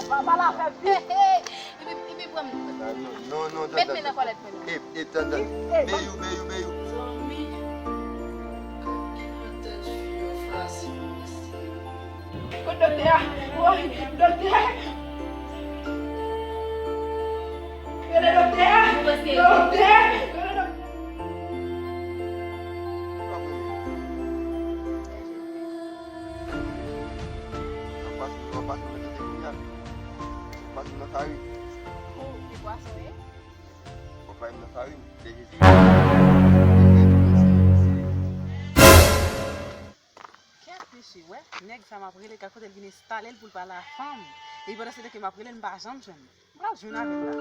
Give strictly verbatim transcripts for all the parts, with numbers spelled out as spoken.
Pa, pa la fè vit. Epi, epi pran m. Non, non, non, met men nan kòlèt mwen. E, e, tann, tann. Beyou, beyou, beyou. Zanmi, gad ki nan tèt fi yo fasil, mesye. Kot doktè a? Woy, doktè! Rele doktè a! Doktè! Rele doktè! W ap pase, w ap pase nan tete kounya. W ap pase nan farin. Ou, ki pwason ye? W ap pase nan farin. Lè Jezi vini, lè Jezi vini, se, se. Kèt mesye, wè, nèg sa m ap rele, gad kote l vin enstale l pou l pale a fanm. Epi pandan se tan ke m ap rele l, m pa janm jwenn li. M pral jwenn avè l la.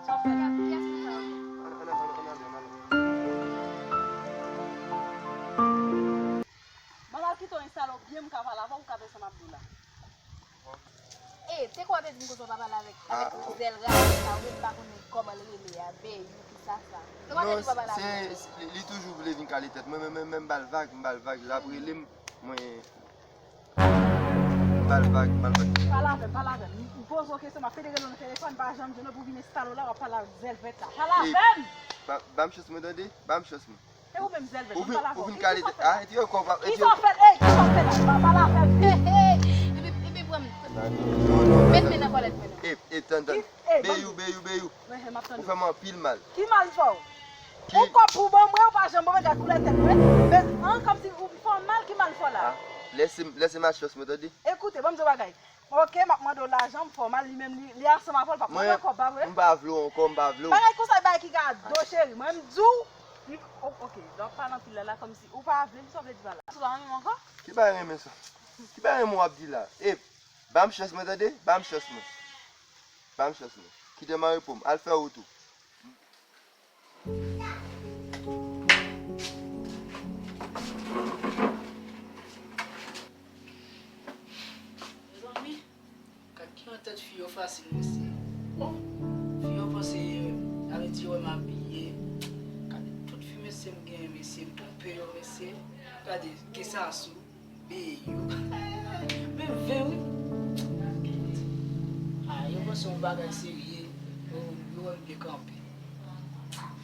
Sa w fè la? Kiyès ki sa? Ban m al kite w enstale w byen, m ka pale avè w, ou ka tande sa m ap di w la. E, te kwè w te di m konsa w pa pale avèk, avèk ti zèl raje sa, ou menm pa konnen kòman l rele a, Beyou, ki sa sa. Te kwè w te di w pa pale avèk. Non, se, se, li, li toujou vle vin kale tèt mwen, men, men, men m ba l vag, m ba l vag, l ap rele m, mwen, m ba l vag, m ba l vag. Pale avè m, pale avè m. M poze w kesyon, m ap federe nou nan telefòn, m pa janm jwenn ou pou vin enstale w la, w ap pale ak zèl vèt la. Pale avè m! Ba, ba m chans mwen tande, ba m chans mwen. E ou menm zèl vèt, ou vin, ou vin kale tèt. Ah, epi ankò, epi ankò. Kisa w fè? Ey, kisa w fè la? Pa pale avè m. Hey, hey, epi, epi pran m. Non, non, non, met men nan kòlèt mwen non. E, e, tann, tann. Beyou, beyou, beyou. Ou fè m anpil mal. Ki mal m fè w? Ou kòb pou ban mwen, ou pa janm ban mwen, gad koulè tèt mwen. Men, an, kòmsi ou fè w mal, ki mal m fè w la? Ah, lèse m, lèse m ak chans mwen tande. Ekoute, ban m di w bagay. Ok, m ap mande w lajan, m fè w mal, li menm li, li ansanm avè w, l p ap mande w kòb, pa vre? Mwen, m pa vle w ankò, m pa vle w. Bagay konsa, bagay ki gado, cheri. Mwen, m di w, m, o-, ok, lè w ap pale anpil la, la, kòmsi ou pa vle m, sa w vle di pa la. Ou pa renmen m ankò? Ki bagay renmen sa? Ki bagay renmen w ap di la? E, ba m chans mwen tande, ba m chans mwen. Ba m chans mwen. Kite m an repo m, al fè wout ou. Mezanmi, gad ki nan tèt fi yo fasil, mesye. Bon, fi yo panse, sa vle di yo wè m abiye. Gade tout fi mesye m genyen, mesye, m twonpe yo, mesye. Gade, ke sa sou. Beyou. Men vre wi. Ah, yo panse yon bagay serye. Yo, yo wè m byen kanpe.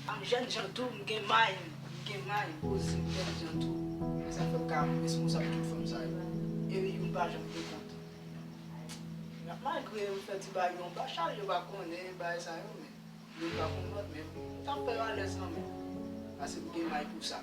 Ah, m jènjan tou, m gen may, m gen may, poze, m jènjan tou. Men sa fè m ka responsab tout fanm sa yo. E wi, youn pa janm gen kont. Malgre m fè ti bagay yo anba chal, yo pa konnen bagay sa yo, men youn pa konn lòt, men m t ap fè yo alèz kanmenm. Paske m gen may pou sa.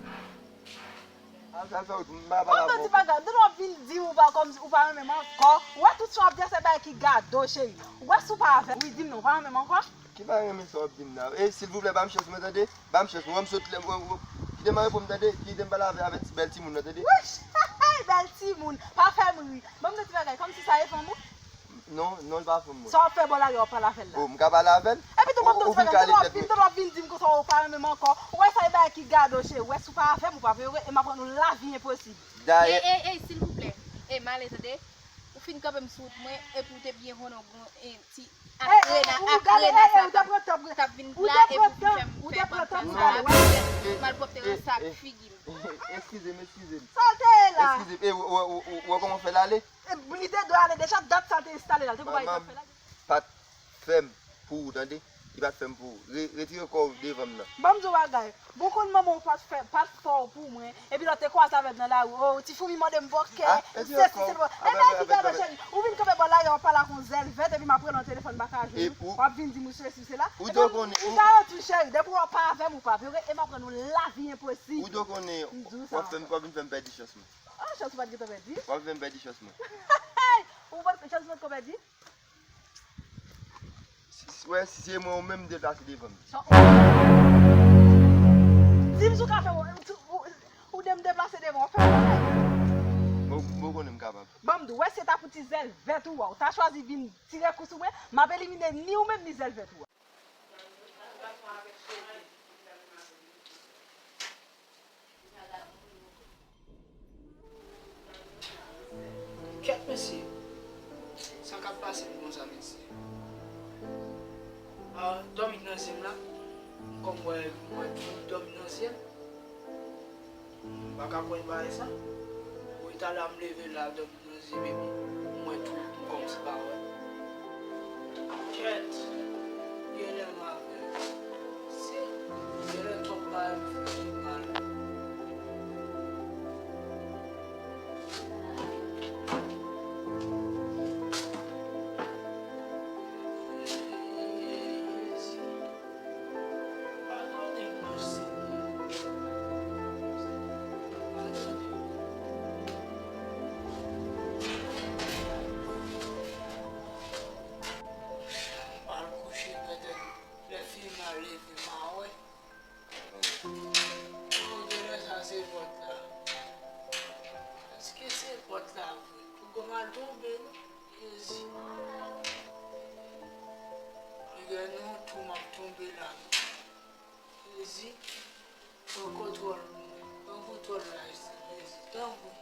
Al fè, al fè wout, m pa pale avè w. Ou di bagay, m tande w ap vin di ou pa kòm, ou pa renmen m ankò. Ou wè tout sa w ap di a se bagay ki gado, cheri. Ou wè si w pa avè m, wi, di m non, ou pa renmen m ankò? Ki pa renmen sa w ap di m la? E, silvouplè, ba m chans mwen, tande? Ba m chans mwen, wè m sot lè, wè, wè, kite m reponn, tande? Kite m pale avè, avè ti bèl timoun nan, tande? Wouch! Bèl timoun, pa fè m ri. Ban m de ti bagay, kòmsi sa e fanm ou? Non, non, l pa fanm mwen. Sa w ap fè bò lari a, w ap pale avè l la? Oh, m ka pale avè l? Epi tou, m ap tande w ap vin, tande w ap vin di m konsa ou pa renmen m ankò. Ou wè sa e bagay ki gado, cheri. Ou wè si w pa avè m, ou pa vle wè, e m ap rann ou lavi enposib. Dayè. Ey, ey, ey, silvouplè. Ey, m ale, tande. Ou fin kanpe m sou wout mwen, epi w te byen konnen w gon, e, ti akrena, akrena sa t ap, t ap vin la, epi w fin fè m, fè m pran tan sa la, malpwòpte nan sa ak figi m. Eskize m, eskize m. Sa w te ye la? Eskize m. E, w, w, w, w, w wè kòman w fè l ale? E, li te dwe ale deja, dat sa te enstale la, li te gon bagay li t ap fè la. Pa t fè m pou ou, tande? Li pa t fè m pou ou. Re-, retire kò w devan m nan. Ban m di w bagay. Bon, konn manman w pa t fè, pa t fè w pou mwen. Epi lè w te kwaze avè m nan lari, oh, ti foumi mande m bòkè. Ah, retire kò w. E bagay ki gado, cheri. Ou vin kanpe bò lari a, w ap pale ak yon zèl vèt, epi m ap rele w nan telefòn, m pa ka jwenn ou. W ap vin di m ou sesi, ou sela. Ou dwe konnen, ou garanti w, cheri. Depi w pa avè m, ou pa vle, e m ap rann ou lavi enposib. Ou dwe konnen, w ap fè m, w ap vin fè m pèdi chans mwen. Ah, chans ou pa t gentan pèdi? W ap fè m pèdi chans mwen. Ou pa t, chans ou pa t ko pèdi? Si, si, wè, si se mwen ou menm, deplase devan m. Sa, di m si w ka fè, ou, ou, ou de m deplase devan, w ap fè yon bagay. Bon, bon, konnen m kapab. Ban m di w, wè, se ta pou ti zèl vèt ou a, ou ta chwazi vin tire kou sou mwen, m ap elimine ni ou menm, ni zèl vèt ou a. Kèt mesye, Sim la, kòm wè mwen tou dòmi nan syèl. M pa ka kwè bagay sa. Wi, talè a m leve la, dòmi nan zye, epi m wè tou, m kòmsi pa wè. Kèt, genlè m avèg. Si, genlè twòp bagay m fè ki mal. Padone m non, Senyè. Padone m. M al kouche, petèt lè fim nan leve, m a wè. Oh, genlè sa se pòt la. Èske se pòt la vre? Fougo m al tonbe, non? Jezi. Li gen yon tou m ap tonbe la. Jezi, pran kontwòl, pran kontwòl la, Jezi, tanpri.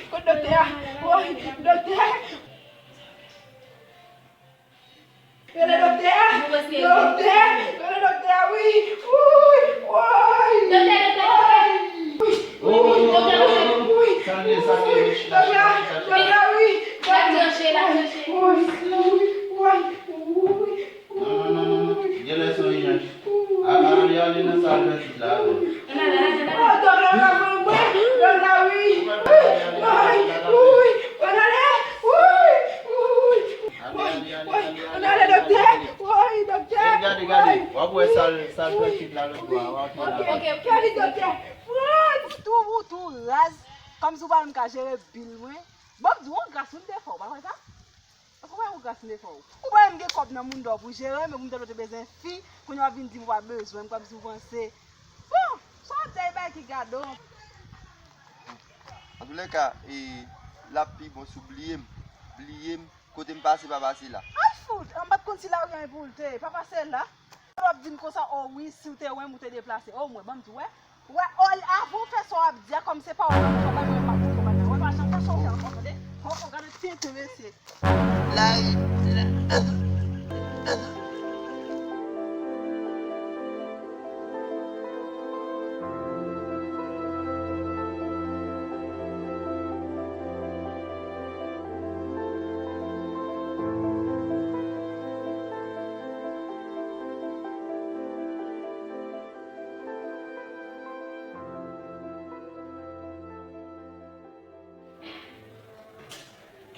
Kot doktè a? Woy, doktè! Rele doktè a! Doktè! Rele doktè a, wi! Woy! Woy! Doktè, doktè, doktè! Wi, wi, wi, doktè, doktè! Wi! Doktè, doktè, wi! Doktè! Woy! Woy! Woy! Woy! Non, non, non, non, non. Genlè se yon ijans. A, a, ale, ale nan sal vètit la, ale. Doktè, doktè, wi. Woy, woy, woy, ale, woy, woy. Ale, ale, ale, ale, ale, ale, doktè. Woy, doktè. E, gade, gade. W ap wè sal, sal vètit la lòt bò a, w ap wè la. Ok, ok, ok, doktè. Frantz! Ou tou, ou tou raz. Kòmsi ou pa menm ka jere bil mwen. Bon, m di w yon gras wi m te fè w, pa vre sa? Ou pa yon gras m te fè w. Ou pa menm gen kòb nan moun dò pou jere, men moun dò te bezwen fi, kounye a w ap vin di m ou pa bezwen m, kòmsi w panse. Bon, sa w ap di a e bagay ki gado. Antoulèka, e, l ap pi bon si w bliye m. Bliye m, kote m pase pa pase la. Ay fout, an m pa t konn si la w gen pou l te, pa pase la. Lè w ap di m konsa, o wi, si w te wè m, ou te deplase. O mwen, ban m di w, wè. Wè, o, avan w fè sa w ap di a, kòm se pawòl ou di, w ap bay mwen mal pou konprann nan. Wè, pa janm fè sa w fè ankò, tande? O, o, gade tenten, mesye. La, la.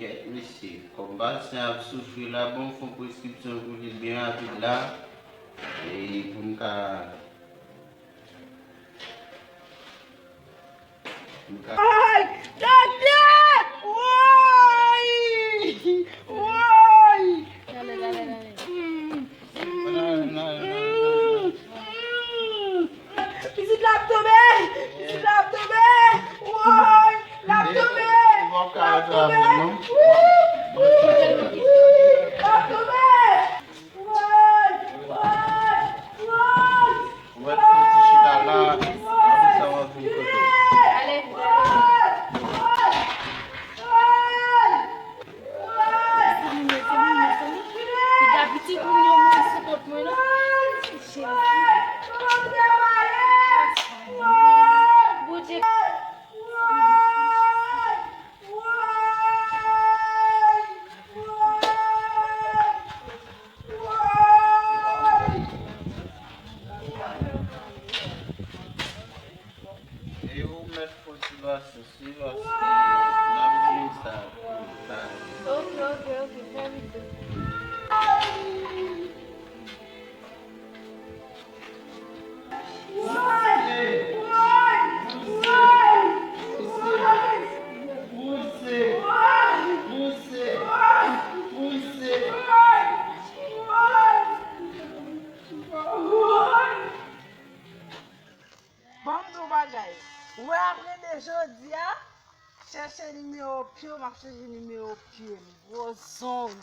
Kèt, mesye, kòm pasyan ap soufri la, bon, fè yon preskripsyon pou li byen rapid la, e pou m ka Ay! Doktè! Woy! Woy! Pitit la ap tonbe! Pitit la ap tonbe! Woy! L ap tonbe! L ap tonbe! Woy! Woy! L ap tonbe! Woy! Woy! Woy! Ou mèt fè yon ti chita la, apre sa w ap vin kote m. Ale. Piga pitit moun yo mouri sou kont mwen, non. Jezi. Bondye. E ou mèt fè ti pasyan, ti pasyan. N ap jere sa pi ta. Ok, ok, ok. Fè vit tou. Yon bagay. Ou wè apre de jodi a, chèche nimewo pye w, m ap chèche nimewo pye m. Gwo zong.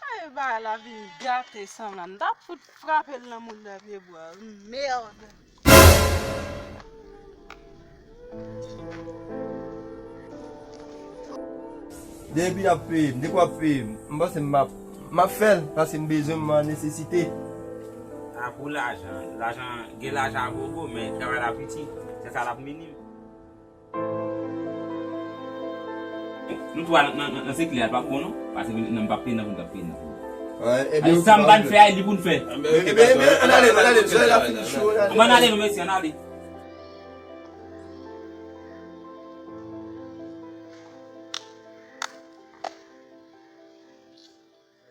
Ay, bagay la vin gate sanm la. M t ap fout frape l nan moun nan pye bwa. Mèd. Depi y ap peye m, depi w ap peye m, m panse m ap, m ap fè l, paske m bezwen, m an nesesite. A pou lajan, lajan, gen lajan a gogo, men travay la piti, se sa l ap minim. Nou twa nan, nan, nan, nan se kle a, l p ap bon non. Pase nan m p ap peye nan pou l t ap peye nan pou l. Ay, sa m pa n fè a, li pou n fè. Ebyen, ebyen, ann ale, ann ale, zòrèy la fini cho, ann ale. Ann ale, nou, mesye, ann ale.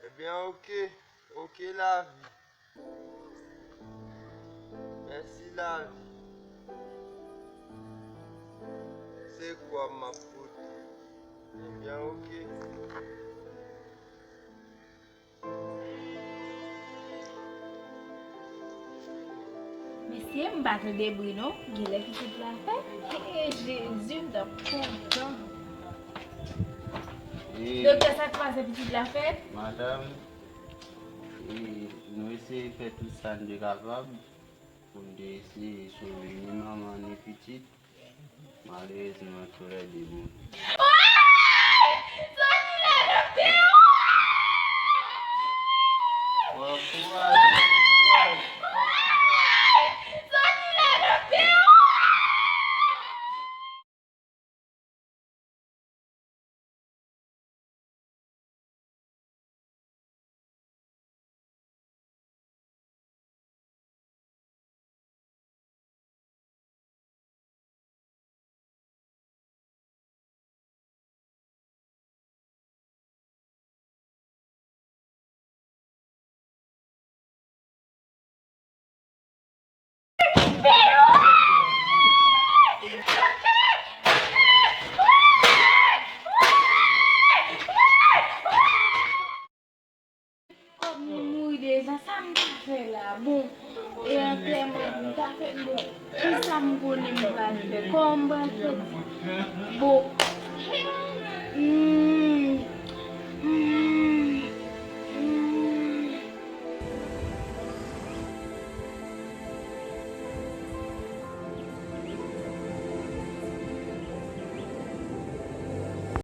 Ebyen, oke, oke, lavi. Mèsi lavi. Se kwa m ap pote? Ebyen, oke. Mesye, m pa tande bri non. Genlè pitit la fèt. Ee, Jezi, m t ap kontan. Doktè, sa k pase, pitit la fèt? Madanm, e, nou eseye fè tout sa n te kapab pou n te eseye sove ni manman ni pitit. Malerezman, toulède mouri. Woy! Sòti la nan pye w! Woy, kouraj, kouraj! Woy! Sòti la nan pye w! Kòm li mouri deja, sa m ka fè la? Bon, e antèman m ta fè, bon, kisa m konnen m pral fè? Kòman m pral fè? Bon, hmm.